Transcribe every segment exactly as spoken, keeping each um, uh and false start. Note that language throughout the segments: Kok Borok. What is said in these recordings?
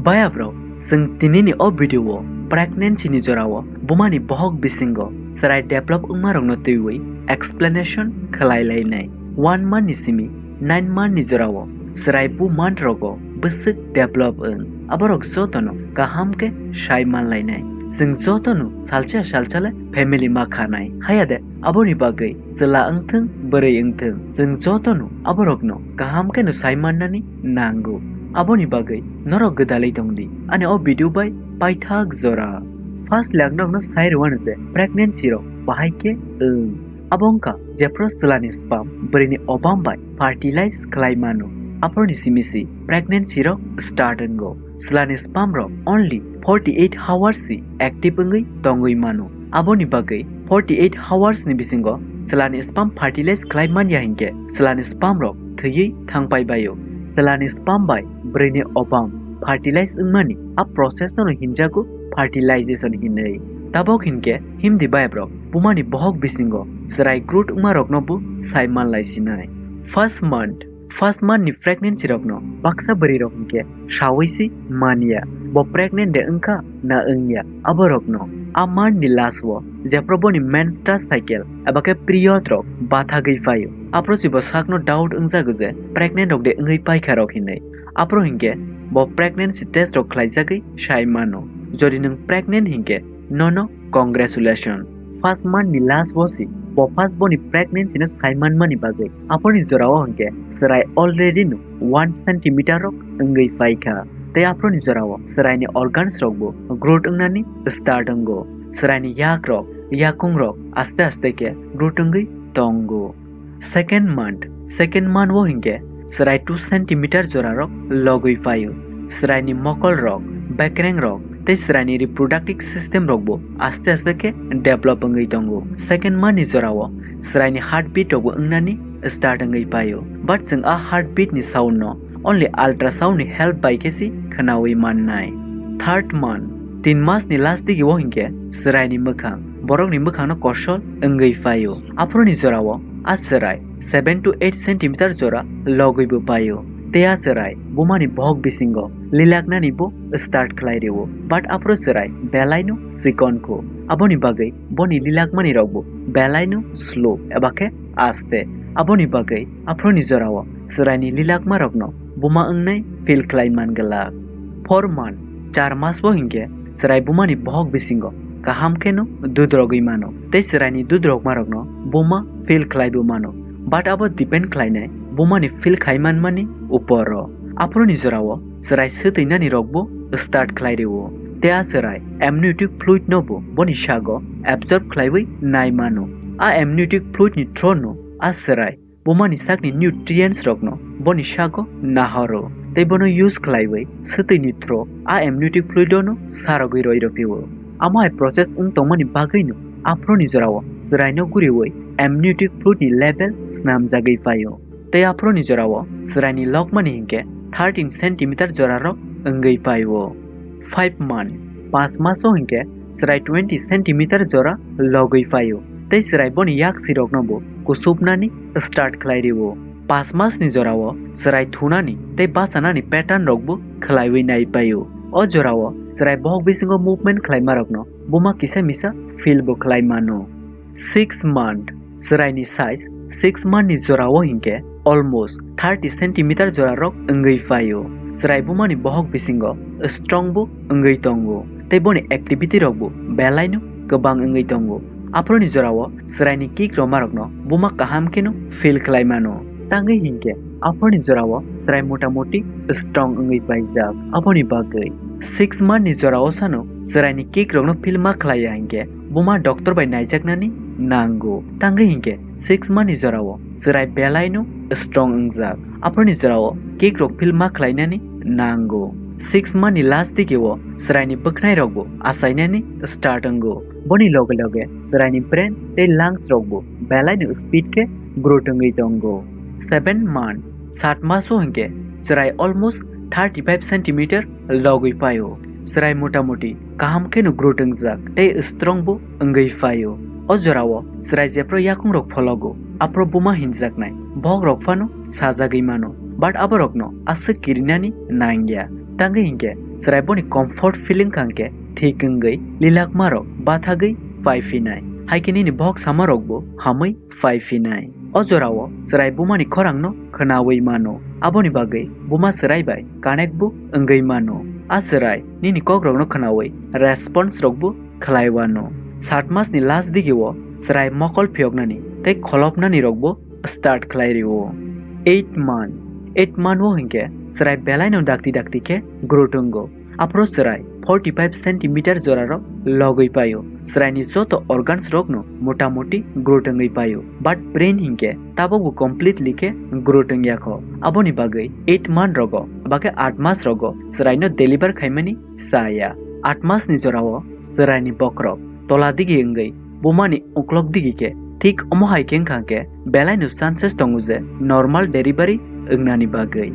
Bayabrok, chwng tinini o video o pregnancy ni jorao bumani bohok bisingo chwrai develop wngmarokno twiwi explanation khwlai lainai. One month ni simi nine month ni jorao chwrai bu month rogo bwswk develop wng, aborok jotono kaham khe sai manlainai. Chwng jotono salsa salsale family ma khanai. Hayade aboni bagwi chwla wngthwng, bwrwi wngthwng, chwng jotono aborokno kaham kheno sai mannani nango. Aboni bagwi norok gwdalwi tongdi ani o video bai paithak jora. First le ang norokno sai rwano je pregnancy rok bahai khe wng. Abo wngkha jephru chwlani sperm bwrwini ovum bai fertilize khlai mano. Aphuruni simi si pregnancy rok start wngo. Chwlani sperm rok only forty eight hours si active wngwi tongwi mano. Aboni bagwi forty eight hours ni bisingo chwlani sperm fertilize khlai manya hinkhe chwlani sperm rok thwiwi thangpai baio. Chwlani sperm bai bwrwini ovum fertilize wngmani a process no hinjago fertilization hinwi. Tabok hinkhe himdi bayabrok bumani bohok bisingo chwrai growth wngmarokno bo sai manlai sinai. First month, first month ni pregnancy rokno baksa bwrwi rok hinkhe sawi si manya bo pregnant de wngkha na wngya, aborokno a month ni last o jephru boni menstrual cycle eba khe period rok bathagwi phaio, aphuru si bo sakno doubt wngjago je pregnant rok de wngwi paikha rok hinwi. Aphuru hinkhe bo pregnancy test rok khlaijagwi sai mano. Jodi nwng pregnant hinkhe nono congratulation. First month ni last o si bo first boni pregnancy no sai manmani bagwi aphuruni jorao hinkhe chwrai already no one centimeter rok wngwi paikha. Tei aphuruni jorao chwraini organs rok bo growth wngnani start wngo. Chwraini yak rok, yakung rok aste aste khe growth wngwi tongo. Second month, second month o hinkhe chwrai two centimeter jora rok logwi paio. Chwraini mokol rok, bekreng rok tei chwraini reproductive system rok bo aste aste khe develop wngwi tongo. Second month ni jorao chwraini heartbeat rok bo wngnani start wngwi paio. But chwng a heartbeat ni sound no only ultrasound ni help bai khe si khwnawi mannai. Third month, tin mas ni last digi o hinkhe chwraini mwkhang, borokni mwkhang no kosol wngwi paio. Aphuruni jorao a chwrai seven to eight centimeter jora logwi bo paio. Tei a chwrai bumani bohok bisingo lilaknani bo start khlai rwo. But aphuru chwrai belai no chikon kho. Aboni bagwi boni lilakmani rok bo belai no slow eba khe aste. Aboni bagwi aphuruni jorao chwraini lilakma rokno buma wngnai feel khlai man glak. Four month, char mas bo hinkhe chwrai bumani bohok bisingo kaham kheno dud rogwi mano tei chwraini dud rokma rokno buma feel khlai bo mano. But abo depend khlainai bumani feel khai manmani uporo. Aphuruni jorao chwrai swtwinani rok bo start khlai rwo. Tei a chwrai amniotic fluid no bo boni sago absorb khlaiwi nai mano. A amniotic fluid ni through no a chwrai bumani sakni nutrients rokno boni sago nahoro tei bono use khlaiwi swtwini through a amniotic fluid no sarogwi roi rw phio. Amo hai process wng tongmani bagwino aphuruni jorao chwraino guriwi amniotic fluid ni level snamjagwi paio. Tei aphuruni jorao chwraini lokmani hinkhe thirteen centimeter jora rok wngwi paio. Five month, panch maso hinkhe chwrai twenty centimeter jora logwi paio tei chwrai boni yak sirokno bo kusupnani start khlai rwo. Panch mas ni jorao chwrai thunani tei bachanani pattern rokbo khlaiwi nai paio. O jorao chwrai bohok bisingo movement khlaimarokno buma kisa misa feel bo khlai mano. Six month, chwraini size six month ni jorao hinkhe almost thirty centimeter jora rok wngwi paio. Chwrai bumani bohok bisingo strong bo wngwi tongo tei boni activity rokbo belaino kwbang wngwi tongo. Aphuruni jorao chwraini kick rwmarokno buma kaham kheno feel khlai mano. Tangwi hinkhe aphuruni jorao chwrai motamoti strong wngwi paijak. Aboni bagwi six month ni jorao sano chwraini kick rokno feel ma khlaiya hinkhe buma doctor bai naijaknani nango. Tangwi hinkhe six month ni jorao chwrai belaino strong wngjak. Aphuruni jorao kick rok feel ma khlainani nango. Six month ni last digi o chwraini bwkhnai rokbo achainani start wngo. Boni loge loge chwraini brain tei lungs rokbo belaino speed khe growth wngwi tongo. Seven month, sat maso hinkhe chwrai almost thirty five centimeter logwi paio. Chwrai motamoti kaham kheno growth wngjak tei strong bo wngwi paio. O jorao chwrai jephru yakung rok phologo, aphru buma hinjaknai bohok rok phano sajagwi mano, but aborokno aswk kirinani nangya. Tangwi hinkhe chwrai boni comfort feeling kha hinkhe thik wngwi lilakmarok bathagwi phai phinai. Haikhe nini bohok samarokbo hamwi phai phinai. O jorao chwrai bumani khorangno khwnawi mano. Aboni bagwi buma chwrai bai connect bo wngwi mano. A chwrai nini kokrokno khwnawi response rokbo khlai wano. Sat masni last digio chwrai mokol phiyoknani tei kholopnani rokbo start khlai rio. Eight month. Eight month o hinkhe chwrai belaino dakti dakti khe growth wngo. Aphuru chwrai forty five centimeter joraro logwi paio. Chwraini joto organs rokno motamuti growth wngwi paio. But brain hinkhe tabukbo completely khe growth wngya kho. Aboni bagwi eight month rogo, aba khe aat mas rogo chwraino deliver khaimani chaya. Aat masni jorao chwraini bokhorok tola digi wngwi bumani uklok digi khe thik omo hai khe wngkha khe belaino chances tongo je normal delivery wngnani bagwi.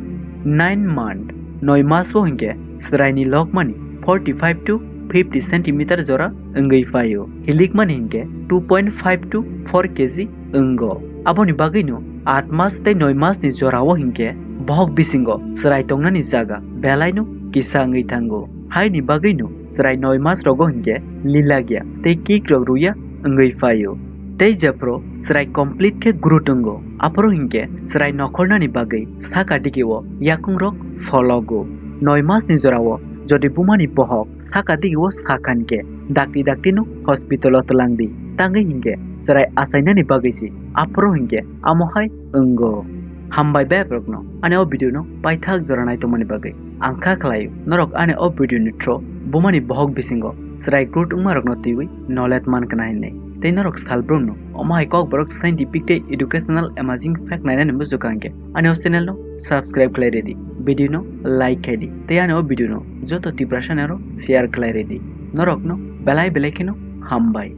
Nine month, noi mas o hinkhe chwraini lokmani forty five to fifty centimeter jora wngwi paio. Hilikmani hinkhe two point five to four K G wngo. Aboni bagwino aat mas tei noi masni jorao hinkhe bohok bisingo chwrai tongnani jaga belaino kisa wngwi thango. Haini bagwino chwrai noi mas rogo hinkhe lilagya tei kick rok ruya wngwi paio. Tei jephru chwrai complete khe growth wngo, aphuru hinkhe chwrai nokhornani bagwi saka digio yakungrok phologo. Noi masni jorao jodi bumani bohok saka digio sakhan khe dakti daktino hospital o twlangdi, tangwi hinkhe chwrai achainani bagwi se aphuru hinkhe amo hai wngo. Hambai bebak rokno ani o video no paithak jora naitongmani bagwi. Ang kha khlaio norok ani o video ni through bumani bohok bisingo chwrai growth wngma rokno twiwi knowledge man khna hinwi. Tei norok salbrumno omo hai kokborok scientific tei educational amazing fact nainani muchukha hinkhe ani o channel no subscribe khlai ridi, video no like khai di tei ani o video no joto Tiprasa ni aro share khlai ridi. Norokno belai belai kheno hambai.